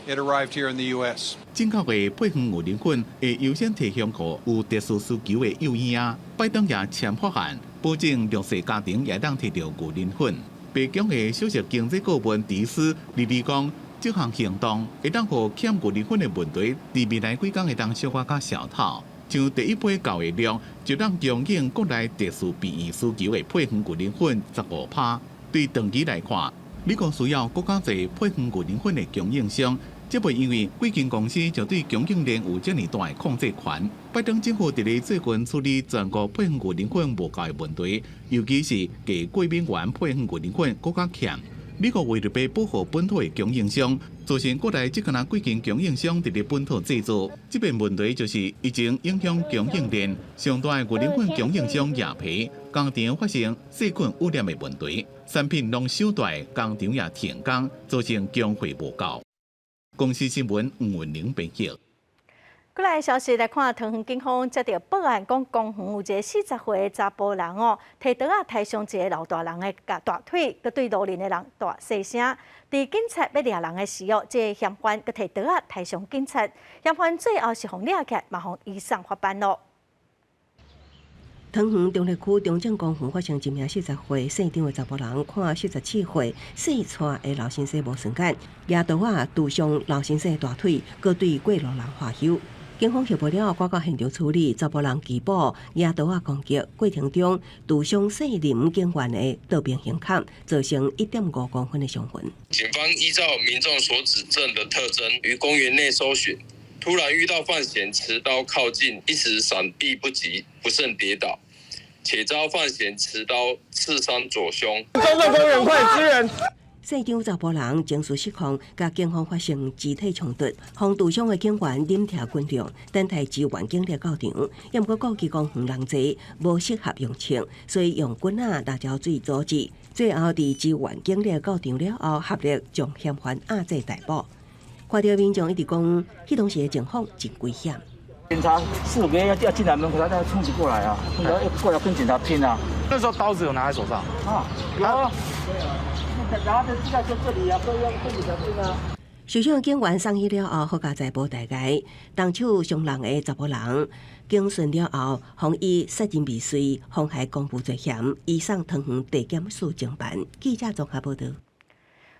it arrived here in the U.S. 進口的配方牛奶粉會優先提供予有特殊需求的幼嬰仔。拜登也簽法案，保證弱勢家庭也當提著牛奶粉。白宮的首席經濟顧問迪斯日日講，這項行動會當予欠牛奶粉的問題，佇未來幾工會當小可較小透。像第一批到的量，就當供應國內特殊病院需求的配方牛奶粉15%。對長期來看，美國需要閣較濟配方牛奶粉的供應商，這袂因為幾間公司就對供應鏈有遮爾大的控制權。拜登政府佇咧最近處理全國配方牛奶粉無夠的問題，尤其是低過敏原配方牛奶粉閣較欠。美國為著欲保護本土的供應商，造成國內只敢若幾間供應商佇咧本土製造。這邊問題就是疫情影響供應鏈，上大的牛奶粉供應商雅培工廠發生細菌污染的問題，產品攏收袋，工廠也停工，造成供貨無夠。公視新聞吳文玲編譯。過來消息來看，桃園警方接著報案，講公園有一个40歲的查埔人哦，提刀仔刣傷一个老大人的大腿，閣對路人的人大細聲。佇警察欲掠人的時哦，這个嫌犯閣提刀仔刣傷警察，嫌犯最後是予掠起來，嘛予移送法辦囉。桃園中壢區中正公園發生一名40歲姓張的查埔人，看47歲姓蔡的老先生無順眼，舉刀仔拮傷老先生的大腿，閣對過路人喝挾。警方協報了後，趕到現場處理，查埔人拒捕，舉刀仔攻擊過程中，拮傷姓林警員的刀邊胸坎，造成1.5公分的傷痕。警方依照民眾所指證的特徵，於公園內搜尋，突然遇到犯嫌持刀靠近，一時閃避不及，不慎跌倒，且遭犯嫌持刀刺傷左胸。中正公園快支援！姓張查埔人情緒失控，佮警方發生肢體衝突，予拮傷的警員忍痛滾量，等待支援警力到場。猶毋過顧忌公園人濟，無適合用槍，所以用棍仔、辣椒水阻止。最後佇支援警力到場了後，合力將嫌犯押制逮捕。看著民眾一直講，彼當時的情況真危險。警察四五個要進來門口，他他衝擊過來啊，要過來跟警察拼啊。那時候刀子有拿在手上？啊，有啊。然後就在這裡啊，都要跟警察拼啊。受傷警員送醫了後，好佳哉無大礙。動手傷人的查埔人，警訊了後，予以殺人未遂、妨害公務罪嫌，移送桃園地檢署偵辦。記者綜合報導。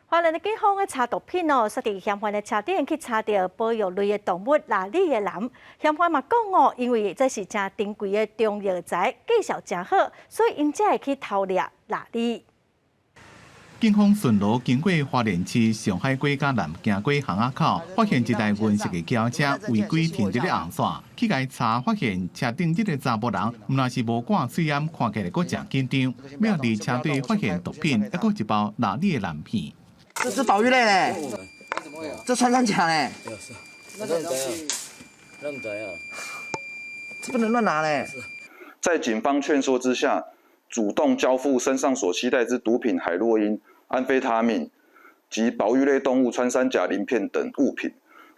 花蓮的警方咧查毒品哦，煞佇嫌犯的車頂去查著保育類的動物鯪鯉的籠。嫌犯嘛講哦，因為這是誠珍貴的中藥材，價數誠好，所以𪜶才會去偷掠鯪鯉。警方巡邏經過花蓮市上海街佮南京街巷仔口，發現一台銀色的轎車違規停佇咧紅線，去共查發現車頂這个查埔人，毋但是無掛喙罨，看起來閣誠緊張。尾仔佇車底發現毒品，猶閣一包鯪鯉的藍片。這是保育類嘞，這穿山甲嘞。這不能亂拿嘞。在警方勸說之下，主動交付身上所攜帶之毒品海洛因、安非他命及保育類動物穿山甲鱗片等物品，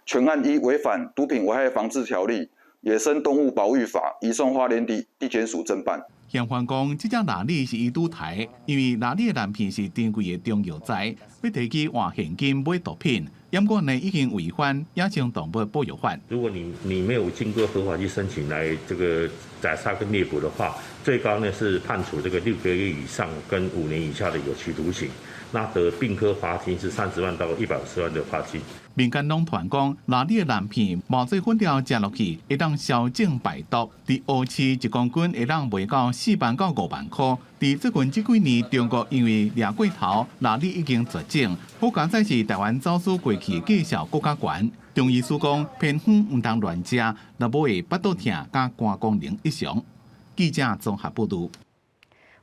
全案依違反毒品危害防治條例、野生動物保育法，移送花蓮地地檢署偵辦。嫌犯講，這隻鯪鯉是伊拄刣，因為鯪鯉的藍片是珍貴的中藥材，欲提去換現金買毒品。毋過呢，已經違反野生動物保育法。如果你沒有經過合法去申請來這個宰殺跟獵捕的話，最高呢是判處這個6個月以上跟5年以下的有期徒刑，那得併科罰金是30萬到150萬的罰金。民間攏傳講，鯪鯉的藍片磨做粉了食落去，會當消腫排毒。佇烏市一公斤會當賣到4萬到5萬塊。佇最近這幾年，中國因為掠過頭，鯪鯉已經絕種。好佳哉是台灣走私過去，價數閣較懸。中醫師講，偏方毋通亂食，若無會腹肚疼佮肝功能異常。記者綜合報導。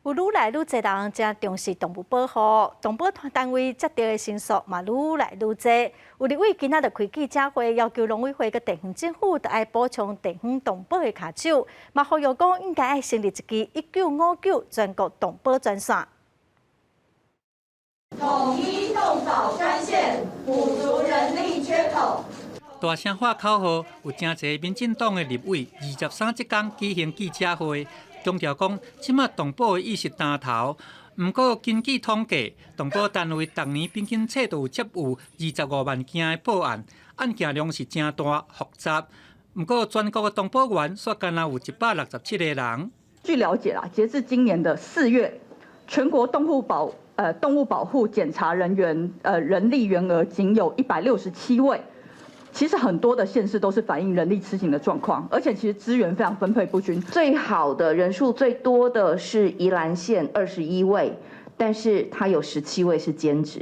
有愈來愈濟人誠重視動物保護，動保單位接著的申訴嘛愈來愈濟。有立委今仔就開記者會，要求農委會佮地方政府著愛補充地方動保的跤手，嘛呼籲講應該愛成立一支1959全國動保專線。統一動保專線，補足人力缺口。大聲喊口號，有誠濟民進黨的立委23這工舉行記者會。強調講，這馬動保的意識擔頭。毋過根據統計，動保單位逐年平均冊都有接有25萬件的報案，案件量是誠大複雜。毋過全國的動保員煞干焦有167個人。據了解啦，截至今年的4月，全國動物保護檢查人員人力員額僅有167位。其實很多的縣市都是反映人力吃緊的狀況，而且其實資源非常分配不均。最好的人數最多的是宜蘭縣21位，但是它有17位是兼職。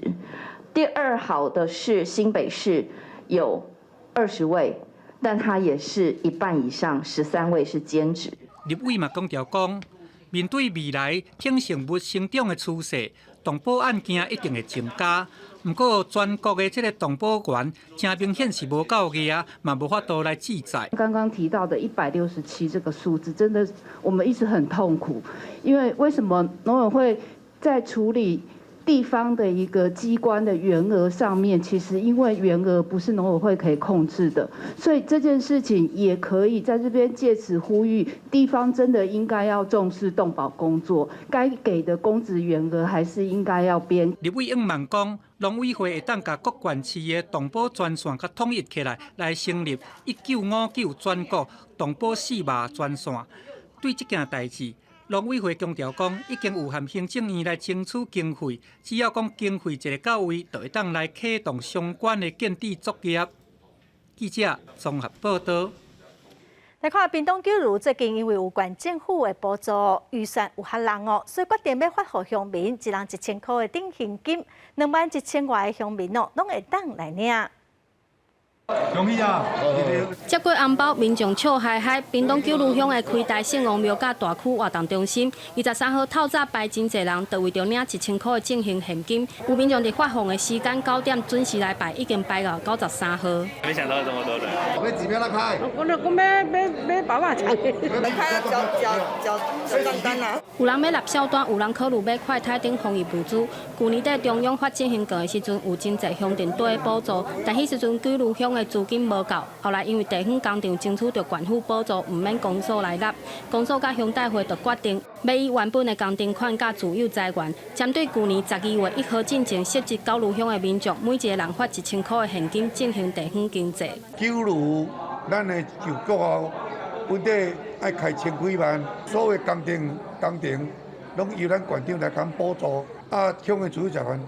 第二好的是新北市有20位，但它也是一半以上，13位是兼職。立委嘛強調講，面對未來挺生物成長的趨勢，動保案件一定會增加。毋過全國的這个動保員誠明顯是無夠額，嘛無法度來制裁。剛剛提到的167這個數字，真的我們一直很痛苦，因為為什麼農委會在處理地方的一個機關的員額上面，其實因為員額不是農委會可以控制的，所以這件事情也可以在這邊借此呼籲，地方真的應該要重視動保工作，該給的公職員額還是應該要編。立委向望講，農委會會當共各縣市的動保專線較統一起來，來成立1959全國動保四萬專線。對這件代誌，農委會強調講，已經有和行政院來爭取經費，只要講經費一个到位，就會當來啟動相關的建置作業。記者綜合報道。來看屏東九如最近因為有縣政府的補助預算有較人哦，所以決定欲發予鄉民一人1000箍的振興金，2萬1千外个鄉民哦，攏會當來領。恭喜啊！接過紅包，民眾笑嗨嗨。屏東九如鄉的開大聖王廟佮大區活動中心，23號透早排真濟人，就為著領1000箍的振興現金。有民眾佇發放的時間9點準時來排，已經排到93號。沒想到這麼多人。欲幾秒來開？我欲買肉粽。開繳繳繳繳帳單啊！有人欲納數單，有人考慮買快篩等防疫物資。舊年底中央發振興券的時陣，有真濟鄉鎮得補助，但彼時陣九如鄉的資金無夠，後來因為地方工廠爭取著縣府補助，毋免公所來納，公所佮鄉代會就決定欲以原本的工程款佮自有財源，針對舊年12月1號進前設籍九如鄉的民眾，每一个人發1000箍的現金振興地方經濟。九如咱的舊國後，本底愛開千幾萬，所有工程工程攏由咱縣長來共補助，啊，鄉的主要財源。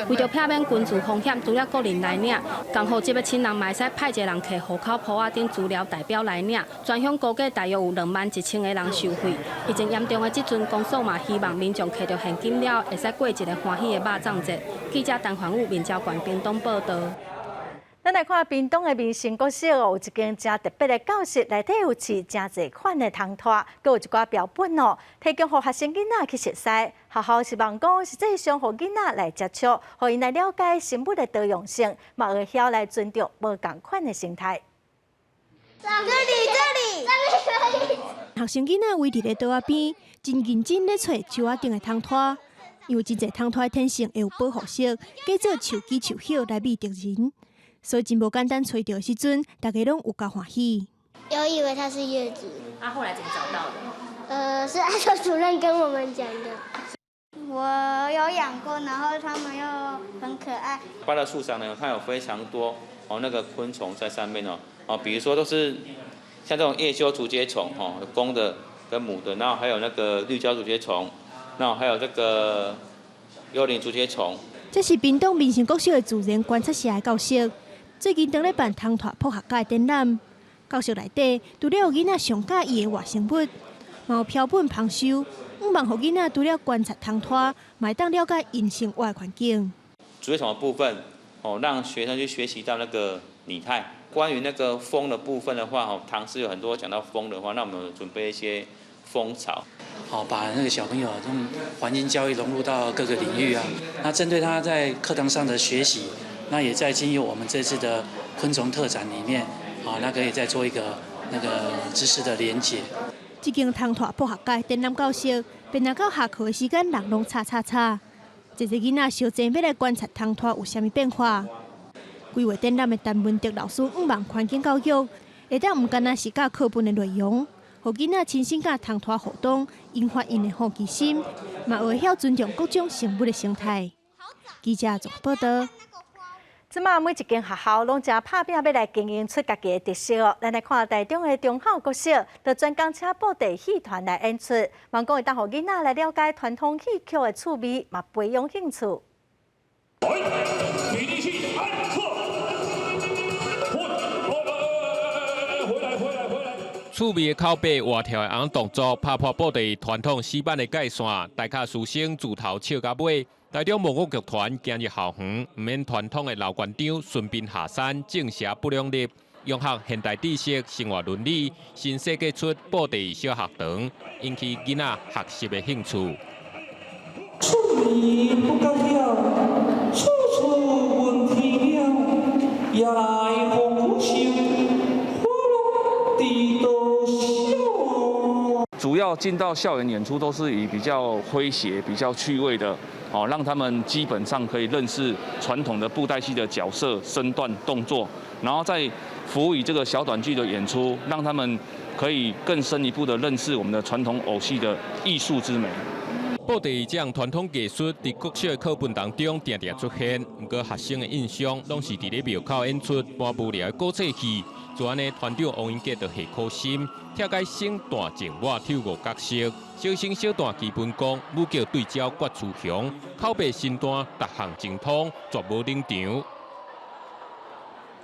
為著避免軍事風險，除了個人來領，仝負責的親人嘛會使派一个人提戶口簿仔等資料代表來領。全鄉估計大約有2萬1千个人受惠。疫情嚴重的這陣，公所嘛希望民眾提著現金了，會使過一个歡喜的肉粽節。記者陳環武、面交縣屏東報導。咱來看屏東的民生國小，有一間誠特別的教室，內底有飼誠濟款的蟲豸，閣有一寡標本哦，提供予學生囡仔去熟似。學校希望講實際上予囡仔來接觸，予𪜶來了解生物的多樣性，嘛會曉來尊重無仝款的生態。這裡，這裡。學生囡仔圍佇咧桌仔邊，真認真咧揣樹仔頂的蟲豸，因為真濟蟲豸的天性會有保護色，假做樹枝樹葉來避敵人。所以真無簡單，揣著的時陣，大家攏有夠歡喜。有以為它是葉子。啊，後來怎麼找到的？是阿修主任跟我們講的。我有養過，然後它們又很可愛。芭樂樹上呢，它有非常多哦那個昆蟲在上面哦，哦，比如說都是像這種葉修竹節蟲哦，公的跟母的，然後還有那個綠椒竹節蟲，然後還有這個幽靈竹節蟲。這是屏東民生國小的自然觀察社的教室。最近當咧辦蟲豸科學家的展覽，教室內底除了有囡仔上佮意的活生物，嘛有標本旁收，向望予囡仔除了觀察蟲豸，嘛會當了解𪜶生活的環境。竹節蟲的部分，哦，讓學生去學習到那個擬態。關於那個蜂的部分的話，哦，唐詩有很多講到蜂的話，那我們準備一些蜂巢。好，把那個小朋友這種環境教育融入到各個領域啊。那針對他在課堂上的學習。那也在經由我們這次的昆蟲特展裡面，啊，那可以再做一個那個知識的連結。這間蟲豸科學家展覽教室，便若到下課的時間，人攏吵吵吵，濟濟囡仔相爭欲來觀察蟲豸有啥物變化。規劃展覽的陳文德老師向望環境教育，會當毋干焦是教課本的內容，予予囡仔親身佮蟲豸互動，引發𪜶的好奇心，嘛會曉尊重各種生物的生態。記者綜報導。這馬每一間學校攏誠拍拚欲來經營出家己的特色哦。咱來看台中的中孝國小，就專工請布袋戲團來演出，望講會當予囡仔來了解傳統戲曲的趣味，嘛培養興趣。比力氣，趣味的口白，活跳的紅動作，拍破布袋傳統死板的界線，大卡師生自頭笑到尾。台中木偶劇團今日校園，毋免傳統的老館長孫臏下山，正邪不兩立，融合現代知識、生活倫理，新設計出布袋小學堂，引起囡仔學習的興趣。出門不覺曉，處處聞啼鳥，夜來風雨聲，花落知多少。主要進到校園演出都是以比較詼諧、比較趣味的。哦，讓他們基本上可以認識傳統的布袋戲的角色、身段、動作，然後再輔以這個小短劇的演出，讓他們可以更深一步的認識我們的傳統偶戲的藝術之美。布袋戲這項傳統藝術佇國小的課本當中定定出現，毋過學生的印象攏是佇咧廟口演出搬無聊的古仔戲。就按呢，團長王英傑就下苦心，拆解身段靜抹抽五角色，小生小旦基本功，武腳對焦決雌雄，口白身段逐項精通，絕無冷場。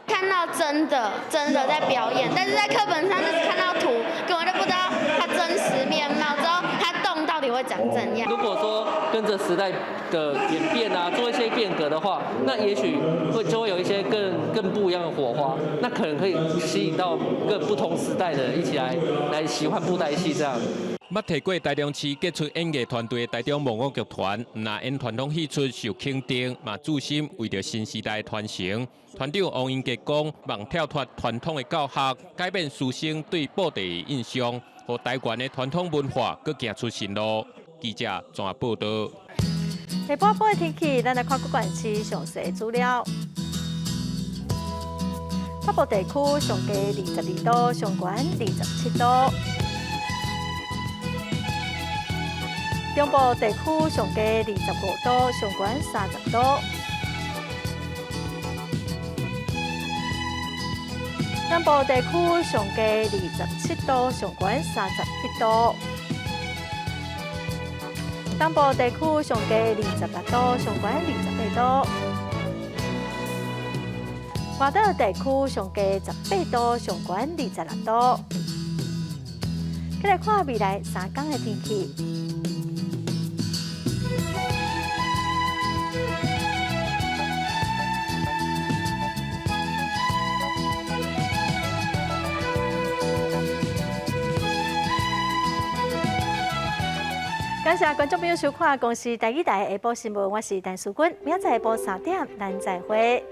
看到真的真的在表演，但是在課本上就是看到圖，根本就不知道他真實面貌，之後他動到底會長怎樣。如果說跟着時代的演變啊，做一些變革的話，那也許會就會有一些更不一樣的火花，那可能可以吸引到更不同時代的人一起來喜歡布袋戲這樣。捌提過台中市傑出演藝團隊的台中木偶劇團，毋但演傳統戲曲受肯定，嘛注心為著新時代傳承。團長王英傑講，望跳脫傳統的教學，改變師生對布袋的印象，予台灣的傳統文化閣行出新路。記者綜合報導。下晡晡的天氣，咱來看各縣市詳細資料。北部地區上低22度，上懸27度。中部地區上低25度，上懸30度。南部地區上低27度，上懸31度。東部地區上低26度，上懸28度。外島地區上低18度，上懸26度。再來看未來三天的天氣。感謝觀眾朋友收看《公視台語台》下晡新聞，我是陳淑君，明仔載下晡3點，咱再會。